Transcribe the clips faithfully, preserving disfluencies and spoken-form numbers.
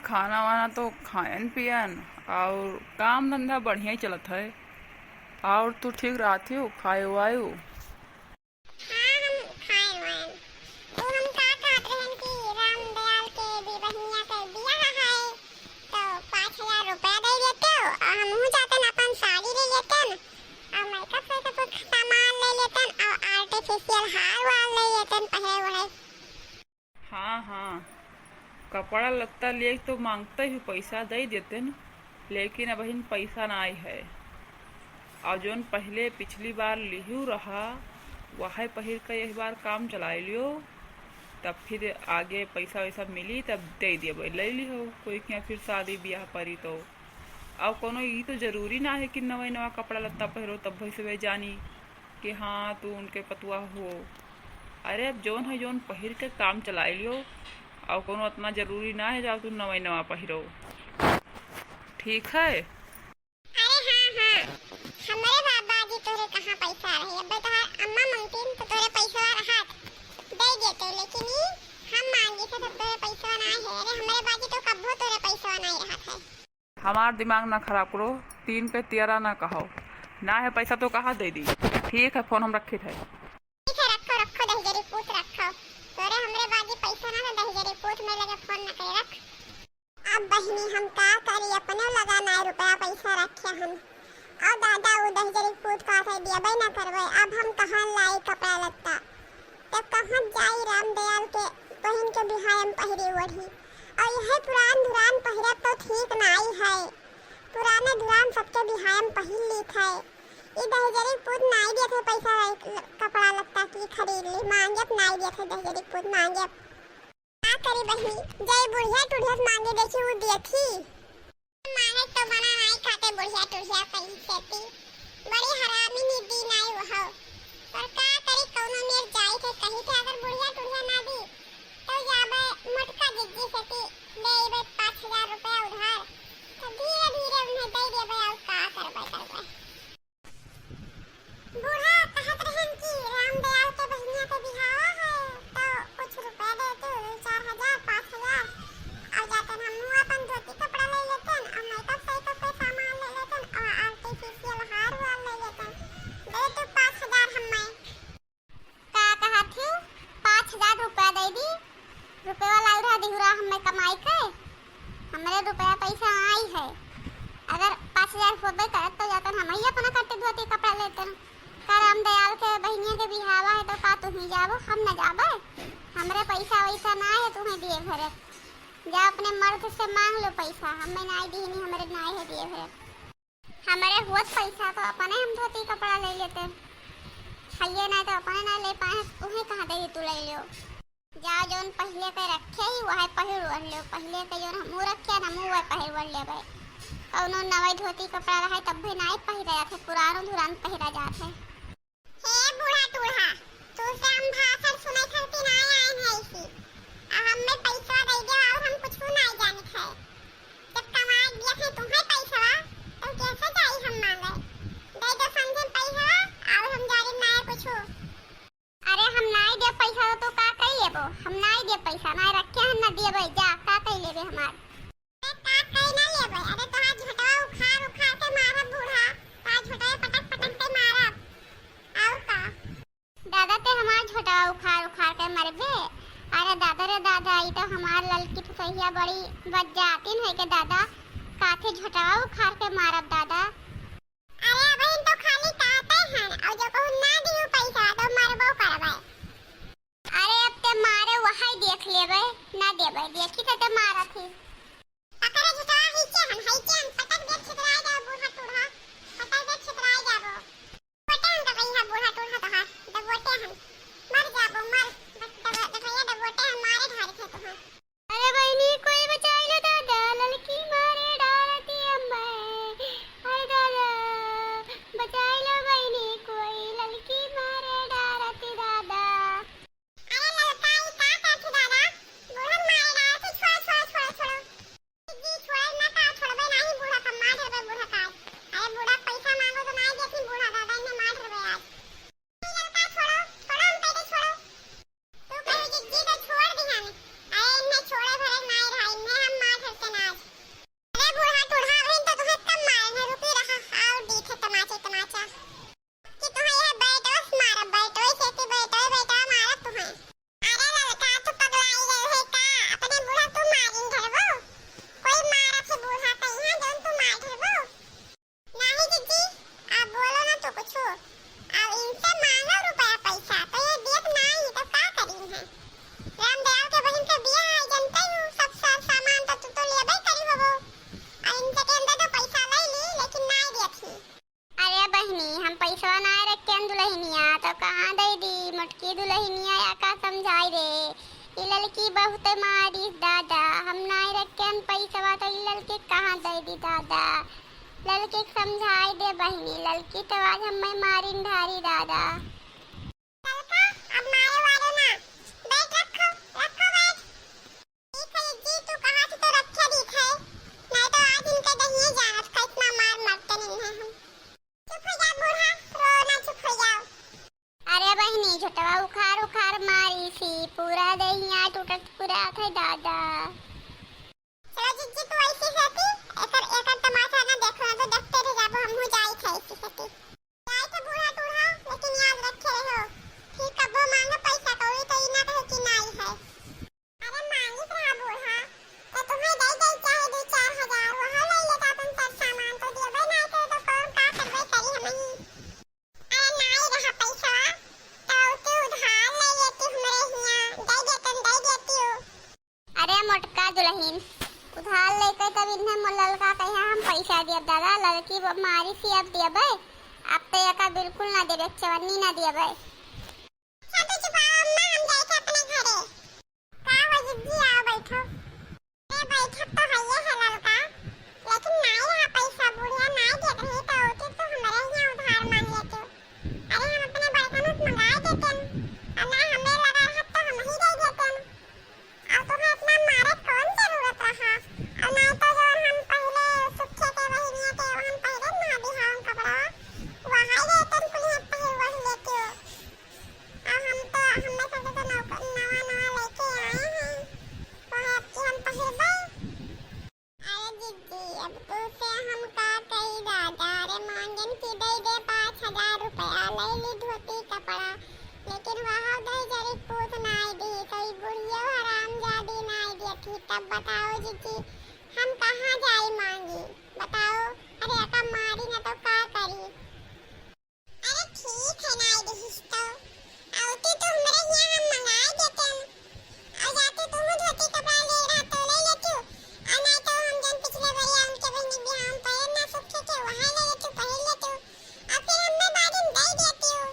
खाना वाना तो खायन पियन और काम धंधा बढ़िया ही चलत है। और तू ठीक रहत हो, खाए वाए हो? हाँ, हम खाए वाएन। तो हम का कहत रहन कि राम दयाल के भी बहिनिया के बियाह है, तो पाँच हजार रुपया दे देते हो और हमहू जातन अपन साड़ी ले लेतन और मेकअप वेकअप के सामान ले लेतन और आर्टिफिशियल हार वार ले लेतन पहरे वहरे। हाँ, हाँ, कपड़ा लत्ता लिए तो मांगते ही पैसा दे देते न, लेकिन अबहिन पैसा नाई है। और जौन पहले पिछली बार लिहू रहा, वह पहिर के यही बार काम चलाए लियो, तब फिर आगे पैसा वैसा मिली तब दे दिए, ले लिहो कोई के यहाँ फिर शादी ब्याह परी तो। और कोनो ई तो जरूरी ना है कि नवे नवा कपड़ा लत्ता पहिरो तब भई से वे जानी कि हाँ, तू उनके पतुआ हो। अरे, अब जौन है, जौन पहिर के काम चलाए लियो, और कोनो इतना जरूरी ना है, जाओ तू नवा नवा पहिरो। ठीक है? अरे हाँ, हाँ, हमरे बाबा जी तोरे कहाँ पैसा रही, अब तोहार अम्मा मंगतीन तो तोरे पैसा रहत, दे देते, लेकिन ई हम मांगी से तब तोरे पैसा ना है। अरे, हमरे बाजी तो कब्बो तोरे पैसा नहीं रहत है। हमार दिमाग ना खराब करो, तीन पे तियरा ना कहो। ना है पैसा तो कहाँ दे दी? ठीक है, फोन हम रखित है। ठीक है, रखो, रखो, दहिजरी पूत रखो। तोरे हमरे बाजी पैसा ना, तो दहिजरी पूत में लगे फोन ना करे, रख। अब बहिनी हम का करी, अपने लगा ना रुपया पैसा रखे हन। और दादा, उ दहिजरी पूत का से दियबे ना करबे, अब हम कहाँ लाई कपड़ा लत्ता? तब कहाँ जाई राम दयाल के बहिन के बिहायम पहिरी ओढ़ी? और यह पुरान धुरान पहिरब तो ठीक नाई है। पुराने धुरान सबके बिहायम पहिर लीत है। ई दहिजरी पूत नाई देत है पैसा, कपड़ा लत्ता की खरीद ली, मांगत नाई देत है दहिजरी पूत, मांगत। का करी बहिनी, जय बुढ़िया टुढ़िया से मांगे देखी, उ देखी। माने तो बना नाई खाते बुढ़िया टुढ़िया कहीं सेती। बड़ी हरामी निदी नाई वहो। पर का करी, कौनो मेर जाई थे कहीं थे, अगर बुढ़िया टुढ़िया ना दी, तो जाबे मोटका जिज्जी सेती, ले अइबे पाँच हजार रुपया उधार। तो धीरे धीरे उन्हें दे देबे, और का करबे करबे। बूढ़ा कहत रहन कि रामदयाल के बहिनिया के बिहावा है, तो कुछ रुपया देते, दो चार हजार, पाँच हजार, और जातन हमहू अपन धोती कपड़ा ले लेतन, और मेकअप सेकअप के सामान ले लेतन, और आर्टिफिशियल हार वार ले लेतन। दे तू पाँच हजार हम्मे। का कहत ही? पाँच हजार रुपया दे दी? रुपया लाल रहा दिहुरा हम्मे कमाई के? हमरे रुपया पैसा आई है। अगर पाँच हजार होबे करत तो जातन हम ही अपना कट्टे धोती कपड़ा लेतन। का रामदयाल के बहिनिया के बिहावा है तो का तुही जाबो, हम न जाबे? हमरे पैसा वैसा ना है तुम्हें दिए भरे। जा अपने मर्द से मांग लो पैसा, हमें नाई दीनी, हमरे नाई है दिए भरे। हमरे होत पैसा तो अपने हम धोती कपड़ा ले लेते, हइये नाई तो अपने ना ले पाए, उहे कहाँ दे तू ले लियो। जा जौन पहिले के रखे ही वह पहिर ओढ़ लियो, पहिले के जौन हमू रखे ना हमू वह पहिर ओढ़ लेबे। कौनो नवे धोती कपड़ा रहे तब भी नाई पहिरा जात है, पुरानो धुरान पहिरा जात है। हे बूढ़ा टूढ़ा, तू से हम भाषण सुने खातिर ना आए हैं इसी। आ हमें पैसा दे दे और हम कुछ ना जानित है। जब कमाए दिया है तुम्हें पैसा, तो कैसे जाई हम मांगे? दे दो समझे पैसा और हम जानित ना है कुछ। अरे हम नाई दे पैसा तो तू का कई लेबो? हम नाई दे पैसा, नाई रखे हम ना देबे, जा का कई लेबे हमार। अरे का कई ना लेबे? अरे तोहार झोटवा उखाड़ उखाड़ के मारब बूढ़ा, तोहार झोटवा पटक पटक के मारब। और का? दादा ते हमार झोटवा उखाड़ उखाड़ के मरबे? अरे दादा रे दादा, ई तो हमार ललकी फुसहिया बड़ी बज्जातिन है के दादा, काथे झोटवा उखाड़ के मारब दादा। अरे अबहिन तो खाली कहते हैं, और जो कहूँ ना दियो पैसा तो मरबो करबे। अरे अब ते मारे वही देख लेबे, ना देबे, देखी थे ते मारत ही। पकड़े झुटवा ही के हम, हई के हम, पटक दे छितराई दे बूढ़ा टूढ़ा, पटक दे छितराई जाबो। बोटे हम तो कही है बूढ़ा टूढ़ा तोहार, दबोटे हम, मर जाबो मर, बस दबो, देखिए दबोटे हम मारे ढारे थे तोहार। अरे बहिनी, कोई बचाई लो दादा, ललकी मारे डारती अम्मे। बहिनिया, या का समझाई रे, ई ललकी बहुते मारिस दादा, हम नाई रखे हन पैसवा तो ई ललकी कहाँ दे दी दादा, ललकी के समझाई दे बहिनी, ललकी तो आज हमें मारिन ढारी दादा। ललका, अब मारो वारो ना, बैठ रखो, रखो बैठ। ठीक है जी, तू कहा थी तो रखे दी है, नहीं तो आज इनके दहिए जानत का इतना मार मरते नहीं है हम। चुप हो जा बूढ़ा, रो ना, चुप हो जाओ। अरे बहिनी, झोटवा उखार उखार मारिसी, पूरा देहिया टूटत पूरा थे दादा। चलो जिज्जी, तू ऐसी से थी, एकर, एकर तमाशा ना देखो, ना तो देखते रह जाबो, हमहू जाई थे ऐसी से थी। जाई थे बूढ़ा टूढ़ा, लेकिन याद रखे रहो, फिर कबो मांगो पैसा कौड़ी तो ई ना कहे कि नाई है। अरे मालिक रहा बूढ़ा, तो तुम्हें दे दे चाहे दो चार हजार, वहाँ ले लेता तुम सब सामान, तो देबे ना करे तो कौन का करबे करी हमही। अरे नाई रहा पैसा, तो तू उधार ले लेती हमरे हिया, दे देतन, दे देती हो। अरे मोटका दुलहिन, उधार लेके तब इन्हें मोर ललका कहिया हम पैसा दिया दादा, ललकी ब-, मारी सी अब दियबे, अब तो एका बिल्कुल ना देबे, चवन्नी ना दियबे। सब चुपाओ अम्मा, हम जाए थे अपने घरे। का हो जिज्जी, आओ बैठो। ए, बैठक तो हइये है ललका, लेकिन नाई रहा पैसा, बुढ़िया नाई देत रही तो उचित तो हमरे हिया उधार मांग लेते। अरे हम अपने बड़कन से मंगाए देते, और ना हमें लगा रहा तो हम ही दे देते। और तुम्हें इतना मारे कौन जरूरत रहा? और नहीं तो जो हम पहले सुखे के बहिनिया के हम पहले ना दिहान कपड़ा, वहाँ ही रहते कुल पहले वही लेते हो। अब हम तो, हमें सब तो नौक-, नवा नवा लेके आए हैं, वह अब की हम पहले। अरे जिज्जी, अब तू से हम का कही दादा, अरे मांगन की दे दे पाँच हजार रुपया, ले ली धोती कपड़ा, लेकिन वह दही जरी पूत नाई दी, तो ई बुढ़ियो हरामजादी नाई दिया थी। तब बताओ जिज्जी, हम कहाँ जाई मांगी, बताओ? अरे एका मारी ना तो का करी? अरे ठीक है, नाई दिहिस तो। अउती तो हमरे हियाँ हम मंगाए देते हैं। और जाते तुम धोती कपड़ा ले रहा तो ले लेती हो। और नहीं तो हम जन पिछले बार या उनके बहनी बिहान पहन ना सूखे के, वहाँ ले लेती हो, पहन लेती हो। और फिर हमें बाद में दे देती हो।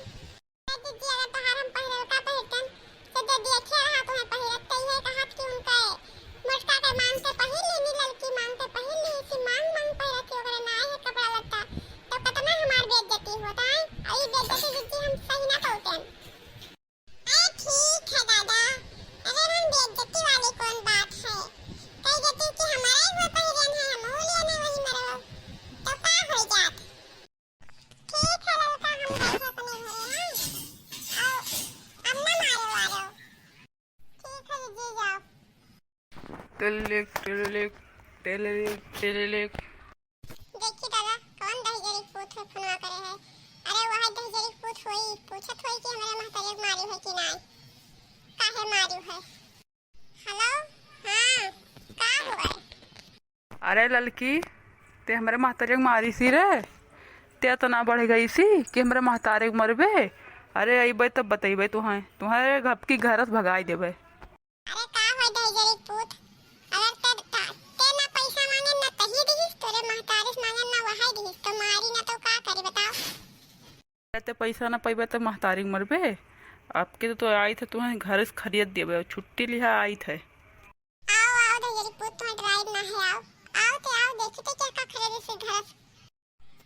अरे दीदी, अगर तोहार हम पहले का पहिरतन, तो दे दिया, अच्छा रहा तुम्हें पहिरत, तो ये कहा कि उनका मोटका के मांग से पहिर लेनी, ललकी मांग से पहिर ली, इसी मांग मांग पहिरत ही, ओकरे ना है कपड़ा लत्ता, तो कितना हमार बेइज्जती होता है। और ये बेइज्जती जिज्जी हम सही ना कहते हैं। अरे ठीक है दादा, अरे हम बेइज्जती वाली कौन बात है, कह देती कि हमारे वो पहिरन है, हम हो लिया नहीं वही मरो, तो का हो जात। ठीक है ललका, हम गए हैं अपने घरे, हाँ? और अब ना मारो वारो। ठीक है जी, जाओ। टेलेलेक, टेलेलेक, टेलेलेक, टेलेलेक। देखी दादा, कौन दहिजरी पूत है फोनवा करे है? अरे वह दहिजरी पूत होई, पूछत होई कि हमारे महतारी मारी है कि नाई, काहे मारी है? हेलो, हाँ, का हुआ है? अरे ललकी, ते हमरे महतारी के मारी सी रे, ते इतना बढ़ गई सी कि हमरे महतारी के मरबे। अरे अइबे तब बतइबे तुहें, तुहें घप की घर से भगाई देबे। अरे का हो दहिजरी पूत, अगर ते, ता-, ते ना पैसा मांगे ना तही दिहिस, तोरे महतारी से मांगे ना वहाई दिहिस, तो मारी ना तो का करी बताओ? ते पैसा ना पइबे तो महतारी के मरबे। आपके तो, तो आई थे तुहें घर से खरीद देबे, छुट्टी लिहा आई थे। आओ, आओ, दहिजरी पूत, तुम्हें डराइब ना है, आओ। आओ ते आओ, देखी ते क्या का खरीदे से घर से।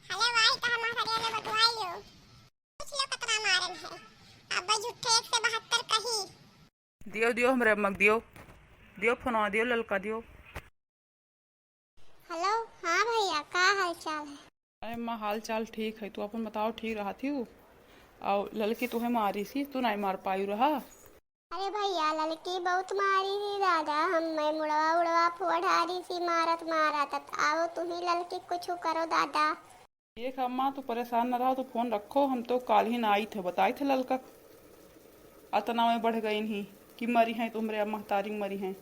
हेलो भाई, कहाँ महतारी वाले बतुआई लियो। कुछ लोग कतना मारन है। अब झूठे एक से बहत्तर कही। दियो, दियो, हमरे अम्मा के दियो। दियो फोनवा, दियो ललका, दियो। हेलो, हाँ भैया, का हाल चाल है? अरे अम्मा, हाल चाल ठीक है, तू अपन बताओ, ठीक रहा थी? और ललकी तुहे मारी सी, तू नहीं मार पाई रहा? अरे भैया, ललकी बहुत मारी सी दादा, हम मैं मुड़वा उड़वा फोड़ डारी सी मारत मारत। अब आओ तुही ललकी कुछ करो दादा। देख अम्मा, तू परेशान न रहो, तू फोन रखो, हम तो काल ही ना आई थे, बताई थे ललका अतना में बढ़ गई नहीं कि मरी हैं, तुमरे महतारी मरी हैं।